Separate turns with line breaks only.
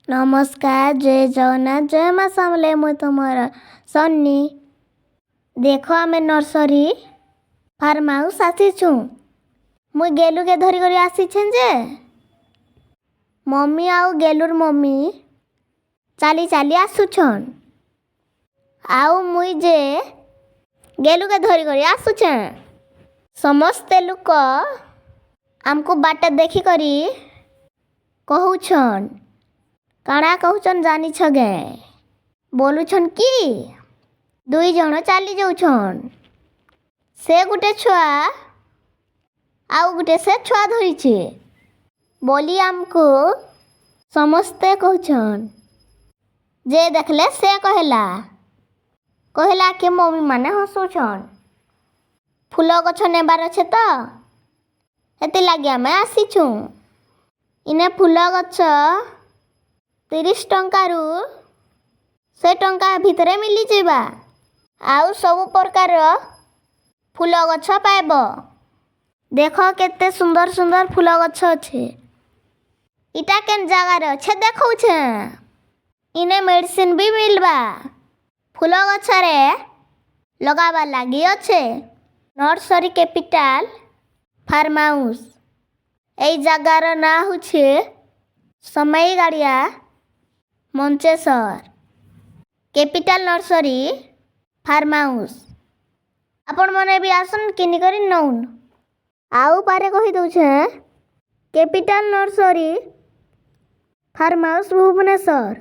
ନମସ୍କାର, ଜୟ ଜଗନ୍ନାଥ, ଜୟ ମା ସମଲେଇ। ମୁଇଁ ତୁମର ସନ୍ନି। ଦେଖ, ଆମେ ନର୍ସରୀ ଫାର୍ମ ହାଉସ୍ ଆସିଛୁଁ। ମୁଇଁ ଗେଲୁକେ ଧରି କରି ଆସିଛେଁ ଯେ ମମି ଆଉ ଗେଲୁର ମମି ଚାଲି ଚାଲି ଆସୁଛନ୍ ଆଉ ମୁଇଁ ଯେ ଗେଲୁକେ ଧରି କରି ଆସୁଛେଁ। ସମସ୍ତେ ଲୁକ ଆମକୁ ବାଟେ ଦେଖିକରି କହୁଛନ୍। କାଣା କହୁଛନ୍ ଜାନିଛ କେଁ? ବୋଲୁଛନ୍ କି ଦୁଇ ଜଣ ଚାଲି ଯାଉଛନ୍, ସେ ଗୁଟେ ଛୁଆ ଆଉ ଗୁଟେ ସେ ଛୁଆ ଧରିଛେ ବୋଲି ଆମକୁ ସମସ୍ତେ କହୁଛନ୍। ଯେ ଦେଖିଲେ ସେ କହିଲା କହିଲା କି ମମି ମାନେ ହସୁଛନ୍। ଫୁଲ ଗଛ ନେବାର ଅଛେ ତ, ହେଥିର୍ଲାଗି ଆମେ ଆସିଛୁଁ। ଇନେ ଫୁଲ ଗଛ 30 ଟଙ୍କାରୁ 100 ଟଙ୍କା ଭିତରେ ମିଳିଯିବା ଆଉ ସବୁ ପ୍ରକାରର ଫୁଲ ଗଛ ପାଇବ। ଦେଖ, କେତେ ସୁନ୍ଦର ସୁନ୍ଦର ଫୁଲ ଗଛ ଅଛେ। ଇଟା କେନ୍ ଜାଗାରେ ଅଛେ ଦେଖଉଛେଁ। ଇନେ ମେଡିସିନ ବି ମିଲବା, ଫୁଲ ଗଛରେ ଲଗାବାର୍ ଲାଗି ଅଛେ। Nursery capital farm house. ଏଇ ଜାଗାର ନାଁ ହଉଛେ Sameigadia, Mancheswar, capital nursery farm house. ଆପଣମାନେ ବି ଆସୁନ୍, କିନିକରି ନଉନ୍। ଆଉ ପାରେ କହି ଦଉଛେଁ, capital nursery farm house, Bhubaneswar.